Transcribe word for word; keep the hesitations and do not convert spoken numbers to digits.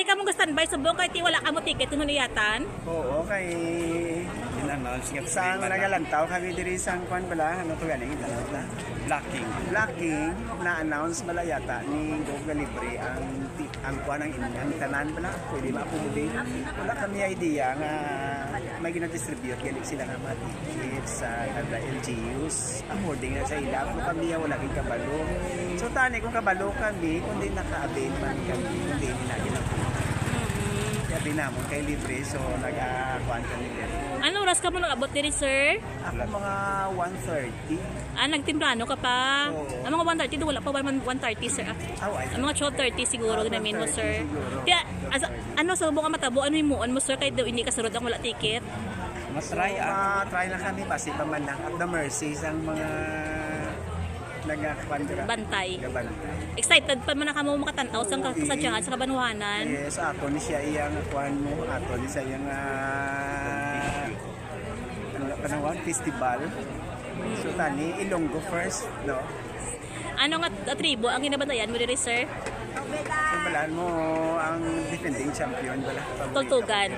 Kamo ga-standby subong kay ti wala kamo ticket nga niyatan? Oo, kay in-announce nga sang nagalantaw kami diri sang kwan bala, ano to gani, blocking. Blocking, na-announce bala yata ni Gov nga libre ang ti-, ang kwan, ang in-, ang tanan bala, pwede ma-accommodate. Wala kami idea nga may gina-distribute gani sila nga mga tickets sa kada L G Us. According na sa ila, kung kami wala gid kabalo. So, tani kung kabalo kami, kung di naka-avail man kami, kung di nila ginabuhat. Sabi namon kay libre, so nag-akuan kami diri. Ano oras ka mo nag-abot diri, sir? Ako mga one thirty. Ah, nagtemprano ka pa. Oo. Ang mga one thirty, do wala pa man one thirty, sir. Ah. Aw, ay. Ang mga twelve thirty siguro na mo, sir. Kaya, as, ano sa mga matabo, ano himuon mo, sir, kay do hindi ka surod ang wala ticket? Matry, ah. Matry na kami, basi pa man lang. At the mercy sang mga nagakwan dira. Bantay. Nagabantay. Excited pa man na kamo makatan-aw sang Oo, eh. kasadyahan sa kabanwahanan. Yes, ako ni siya iyang kwan mo, ato ni siya iyang, ah, ano na panawag, festival. So, tani, Ilonggo first, no? Ano nga tribo ang ginabantayan mo diri, sir? Simbalan mo ang defending champion, wala. Tultugan.